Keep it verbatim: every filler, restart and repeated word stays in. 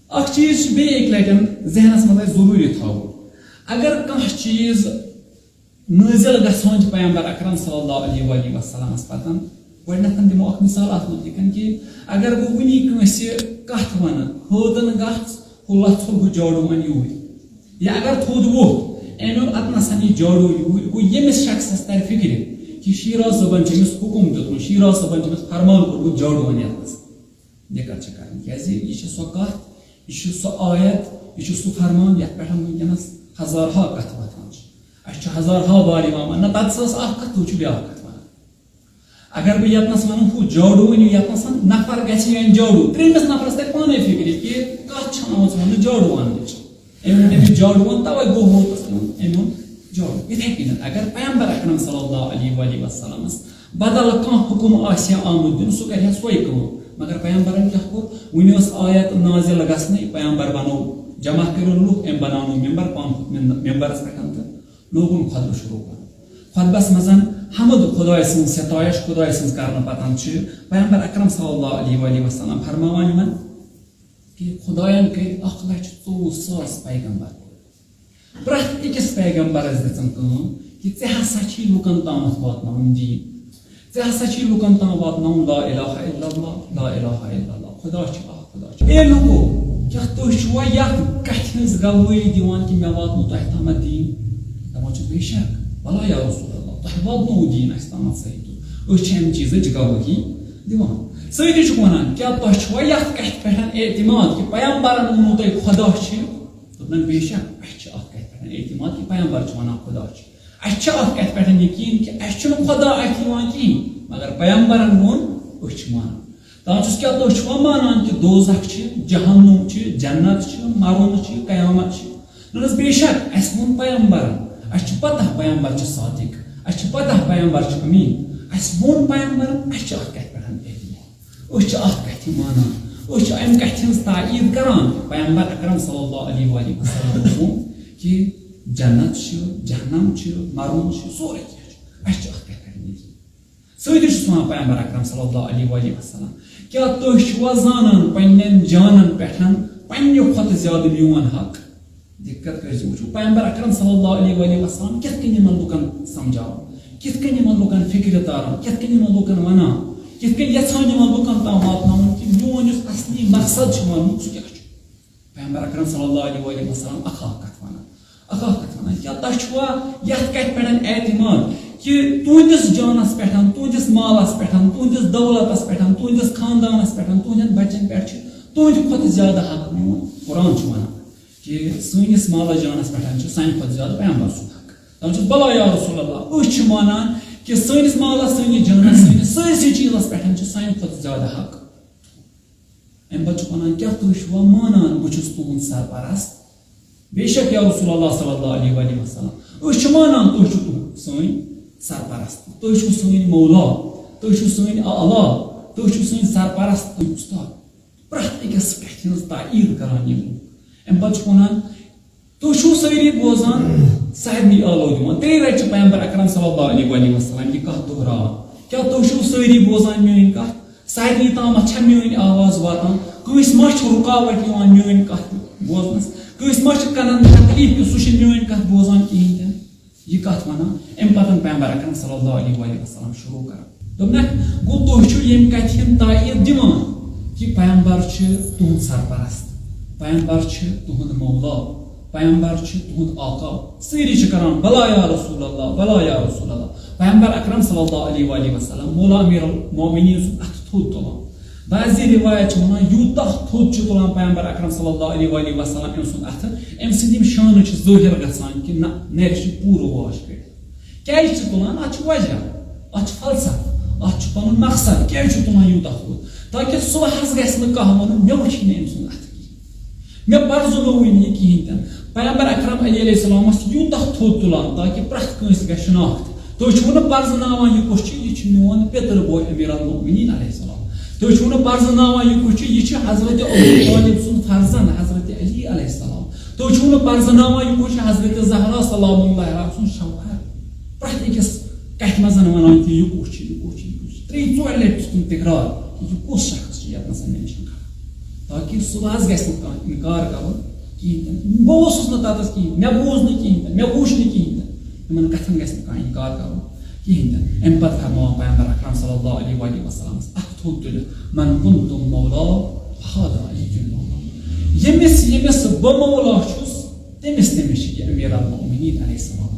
اکھ چیٖز چھُ بیٚیہِ اَکہِ لٹہِ ذہنس منٛز اَسہِ ضروٗری تھاوُن۔ اگر کانٛہہ چیٖز نٲزِل گژھان چھُ پیغمبر اکرم صلی اللہ علیہ وآلہ وسلمس پتن، گۄڈٕنیتھ دِمو اکھ مثال اتھ مُتعلِق کہِ اگر بہٕ وُنی کٲنٛسہِ کتھ ونہٕ، "ہٲدن گژھ، ہُہ لژھ ہُہ جاڈو اَن یوٗرۍ"، یا اگر تھوٚد ووٚتھ، أمۍ اوٚن اتنس اَن یہِ جاڈو یوٗرۍ، گوٚو ییٚمِس شخصس ترِ فکرِ کہِ شیراز صٲبن چھُ أمِس حُکُم دیُتمُت، شیراز صٲبن چھُ أمِس فرمان کوٚرمُت جاڈو اَن یتنس۔ دِقت چھِ کران، کیازِ یہِ چھِ سۄ کتھ، یہِ چھُ سُہ آیت، یہِ چھُ سُہ فرمان، یتھ پٮ۪ٹھ وٕنکیٚنس ہزارہا کتھٕ وۄتھان چھِ۔ اسہِ چھُ ہزارہا بار یِوان وننہٕ، نہ، تتہِ سا ٲس اکھ کتھ، تُہۍ چھِو بیٛاکھ کتھ ونان۔ اگر بہٕ یتنس ونہٕ، "ہُہ جاڈو أنِو یتنس"، نفر گژھِ یا أنۍ جاڈو، ترٛیٚیمِس نفرس ترِ پانے فکرِ کہِ کتھ چھِ آمٕژ وننہٕ جاڈو اننٕچ۔ أمۍ ووٚن، أمِس جاڈو ووٚن، توے گوٚو ہوتس تِمن، أمۍ ووٚن جاڈو۔ یِتھے کٔنۍ اگر پیغمبر اکرم صلی اللہ علیہ وآلہ وسلمس بدل کانٛہہ حُکم آسہِ ہا آمُت دِنہٕ، سُہ کرِ ہا سۄے کٲم۔ مگر پیغمبرن کیٛاہ کوٚر؟ وُنہِ ٲس آیت نازل گژھنٕے، پیغمبر بنوو، جمع کٔرِن لُکھ، أمۍ بناونوو ممبر، پان کھوٚت ممبرس پٮ۪ٹھ تہٕ لوگُن خطبہٕ شروع کرُن۔ خطبس منٛز حمد خدایہِ سٕنٛز، ستایش خدایہِ سٕنٛز کرنہٕ پتہٕ چھِ پیغمبر اکرم صلی اللہ علیہ وآلہ وسلم فرماوان یِمن، کہ خدایَن کٔرۍ اکھ لچھ ژوٚوُہ ساس پیغمبر پٲدٕ۔ پرٛٮ۪تھ أکِس پیغمبرس دِژٕن کٲم کہ ژےٚ ہسا چھی لُکن تامَتھ واتناوُن دیٖن۔ ژےٚ ہسا چھی لُکن تام واتناوُن لا الہ الا اللہ، لا الہ الا اللہ، خدا چھُ اکھ، خدا چھُ۔ اے لوٗکو، کیٛاہ تُہۍ چھِوا یتھ کتھِ ہٕنٛز گوٲہی دِوان کہ مےٚ واتنوو تۄہہِ تامَتھ دیٖن؟ دپان چھِ، بے شک، بلا یا رسول اللہ، تۄہہِ واتنووُ دیٖن اَسہِ تامَتھ صحیح پٲٹھۍ۔ أسۍ چھِ امہِ چیٖزٕچ گوٲہی دِوان۔ سٲری چھِ وَنان، کیٛاہ تۄہہِ چھُوا یَتھ کَتھِ پٮ۪ٹھ اعتماد کہِ پیغمبرن ووٚنوُ تۄہہِ خۄدا چھِ؟ دوٚپنَن، بے شک، اَسہِ چھِ اَتھ کَتھِ پٮ۪ٹھ اعتماد کہِ پیغمبر چھِ وَنان خۄدا چھِ۔ اَسہِ چھِ اَتھ کَتھِ پٮ۪ٹھ یقیٖن کہِ اَسہِ چھُنہٕ خۄدا اَتھِ یِوان کِہیٖنۍ، مگر پیغمبرن ووٚن، أسۍ چھِ مانان۔ دَپان چھُس، کیٛاہ تُہۍ چھِوا مانان کہِ دوزخ چھِ، جہنم چھِ، جنت چھِ، مَرُن چھِ، قیامت چھِ؟ نہ حظ، بے شک، اَسہِ ووٚن پیغمبرن، اَسہِ چھِ پتہ پیغمبر چھِ صادق، اَسہِ چھِ پتہ پیغمبر چھِ امیٖن۔ اَسہِ ووٚن پیغمبرن، اَسہِ چھِ اَتھ کَتھِ پٮ۪ٹھ اعتماد۔ أسۍ چھِ اَتھ کَتھِ مانان۔ أسۍ چھِ اَمہِ کَتھِ ہٕنٛز تایید کران۔ پیغمبر اکرم صلی اللہ علیہ وآلہ وسلم ووٚن کہِ جنت چھِ، جہنم چھِ، مَرُن چھِ، سورُے کینٛہہ چھُ۔ اَسہِ چھِ اَتھ کَتھِ پٮ۪ٹھ یقیٖن۔ سۭتۍ چھُس وَنان پیغمبر اکرم صلی اللہ علیہ وآلہ وسلم، کیٛاہ تُہۍ چھِوا زانان پننٮ۪ن جانن پٮ۪ٹھ پننہِ کھۄتہٕ زیادٕ میون حق؟ دِقت کٔرۍ زِ وٕچھِو، پیغمبر اکرم صلی اللہ علیہ وآلہ وسلم کِتھ کٔنۍ یِمن لُکن سمجھاوان، کِتھ کٔنۍ یِمن لُکن فکرِ تاران، کِتھ کٔنۍ یِمن لُکن ونان، کِتھ کٔنۍ یژھان یِمن لُکن تام واتناوُن کہِ میون یُس اصلی مقصد چھُ وننُک، سُہ کیٛاہ چھُ؟ پیغمبر اکرم صلی اللہ علیہ وآلہ وسلم اکھ اکھ کتھ ونان، اکھ اکھ کتھ ونان، کیٛاہ تۄہہِ چھُوا یتھ کتھِ پٮ۪ٹھ اعتماد کہِ تُہنٛدِس جانس پٮ۪ٹھ، تُہنٛدِس مالس پٮ۪ٹھ، تُہنٛدِس دولتس پٮ۪ٹھ، تُہنٛدِس خاندانس پٮ۪ٹھ، تُہنٛدٮ۪ن بچن پٮ۪ٹھ چھِ تُہنٛدِ کھۄتہٕ زیادٕ حق میون؟ قرآن چھُ ونان کہِ سٲنِس مالس جانس پٮ۪ٹھ چھُ سانہِ کھۄتہٕ زیادٕ پیغمبر سُنٛد حق۔ دپان چھُس، بلا یا رسول اللہ، أسۍ چھِ مانان کہِ سٲنِس مالس، سٲنِس جانس، سٲنِس سٲرسٕے چیٖزس پٮ۪ٹھ چھُ سانہِ کھۄتہٕ زیادٕ حق۔ امہِ پتہٕ چھُ ونان، کیٛاہ تُہۍ چھِوا مانان بہٕ چھُس تُہُنٛد سرپرست؟ بے شک یا رسول اللہ صلی اللہ علیہ وآلہ وسلم، أسۍ چھِ مانان تُہۍ چھِو تُہ-، سٲنۍ سرپرست، تُہۍ چھِو سٲنۍ مولا، تُہۍ چھِو سٲنۍ اعلیٰ، تُہۍ چھِو سٲنۍ سرپرست، سٲنۍ اُستاد۔ پرٛٮ۪تھ أکِس کتھِ ہٕنٛز تایید کران یِم لوٗکھ۔ امہِ پتہٕ چھُ ونان، تُہۍ چھِو سٲری بوزان، سارنٕے ٲلو دِوان۔ ترٛیٚیہِ لٹہِ چھِ پیغمبر اکرم صلی اللہ علیہ وآلہ وسلم یہِ کتھ دۄہراوان۔ کیٛاہ تُہۍ چھِو سٲری بوزان میٲنۍ کتھ؟ سارنٕے تامتھ چھا میٲنۍ آواز واتان؟ کٲنٛسہِ ما چھِ رُکاوٹ یِوان میٲنۍ کتھ بوزنس؟ کٲنٛسہِ ما چھِ کنن تکلیف کہِ سُہ چھُنہٕ میٲنۍ کتھ بوزان کِہیٖنۍ تہِ نہٕ؟ یہِ کتھ ونان، امہِ پتہٕ پیغمبر اکرم صلی اللہ علیہ وآلہ وسلم شروع کران۔ دوٚپنکھ، گوٚو تُہۍ چھِو ییٚمہِ کتھِ ہُنٛد تایید دِوان کہِ پیغمبر چھِ تُہُنٛد سرپرست، پیغمبر چھِ تُہُنٛد مولا، پیغمبر چھِ تُہُنٛد آقا۔ سٲری چھِ کران، بلا یا رسول اللہ، بلا یا رسول اللہ۔ پیغمبر اکرم صلی اللہ علیہ وآلہ وسلم، مولا امیر المومنین سُنٛد اتھٕ تھوٚد تُلان۔ بعضی روایت چھِ ونان، یوٗتاہ تھوٚد چھُ تُلان پیغمبر اکرم صلی اللہ علیہ وآلہ وسلم أمۍ سُنٛد اتھٕ، أمۍ سٕنٛدۍ یِم شانہٕ چھِ ظٲہِر گژھان کہِ نہ، نرِ چھِ پوٗرٕ واش کٔرِتھ۔ کیٛازِ چھِ تُلان؟ اتھ چھُ وجہ، اتھ چھُ فلسفہٕ، اتھ چھُ پنُن مقصد۔ کیٛازِ چھُ تُلان یوٗتاہ تھوٚد؟ تاکہِ صبحس گژھِ نہٕ کانٛہہ ونُن، مےٚ وٕچھے نہٕ أمۍ سُنٛد اتھٕ کِہیٖنۍ۔ مےٚ پرزنووُے نہٕ یہِ کِہیٖنۍ تہِ نہٕ۔ پیغمبر اکرم علی علیہ السلام اوس یوٗتاہ تھوٚد تُلان تاکہِ پرٛٮ۪تھ کٲنٛسہِ گژھِ شناخت۔ تُہۍ چھِو نہٕ پرزناوان یہِ کُس چھُ، یہِ چھُ میون پِتٕر بوے امیر المومنین علیہ السلام۔ تُہۍ چھِو نہٕ پرزناوان یہِ کُس چھُ، یہِ چھُ حضرت ابو طالب سُنٛد فرزند حضرت علی علیہ السلام۔ تُہۍ چھِو نہٕ پرزناوان یہِ کُس چھُ، حضرت زہرا سلام اللہ علیہا سُنٛد شوہر۔ پرٛٮ۪تھ أکِس کتھِ منٛز ونان کہِ یہِ کُس چھُ، یہِ کُس چھُ، یہِ کُس چھُ۔ ترٛیٚیہِ ژورِ لٹہِ چھُ تِم تکرار کہِ یہِ کُس شخص چھُ یتنس مےٚ نِش کھڑا۔ تاکہِ صُبحس گژھِ نہٕ کانٛہہ اِنکار کَرُن کِہیٖنۍ تہِ نہٕ۔ بہٕ اوسُس نہٕ تَتَس کِہیٖنۍ، مےٚ بوٗز نہٕ کِہیٖنۍ تہِ، مےٚ وُچھ نہٕ کِہیٖنۍ تہِ، یِمَن کَتھَن گژھِ نہٕ کانٛہہ اِنکار کَرُن کِہیٖنۍ تہِ نہٕ۔ اَمہِ پَتہٕ فرماوان پیغمبر اکرم صلی اللہ علیہ وآلہ وسلمس اَتھٕ تھوٚد تُلِتھ، "من کنتم مولا فہذا علی مولا"، ییٚمِس ییٚمِس بہٕ مولا چھُس، تٔمِس تٔمِس چھِ یہِ امیر المؤمنین علیہ السلام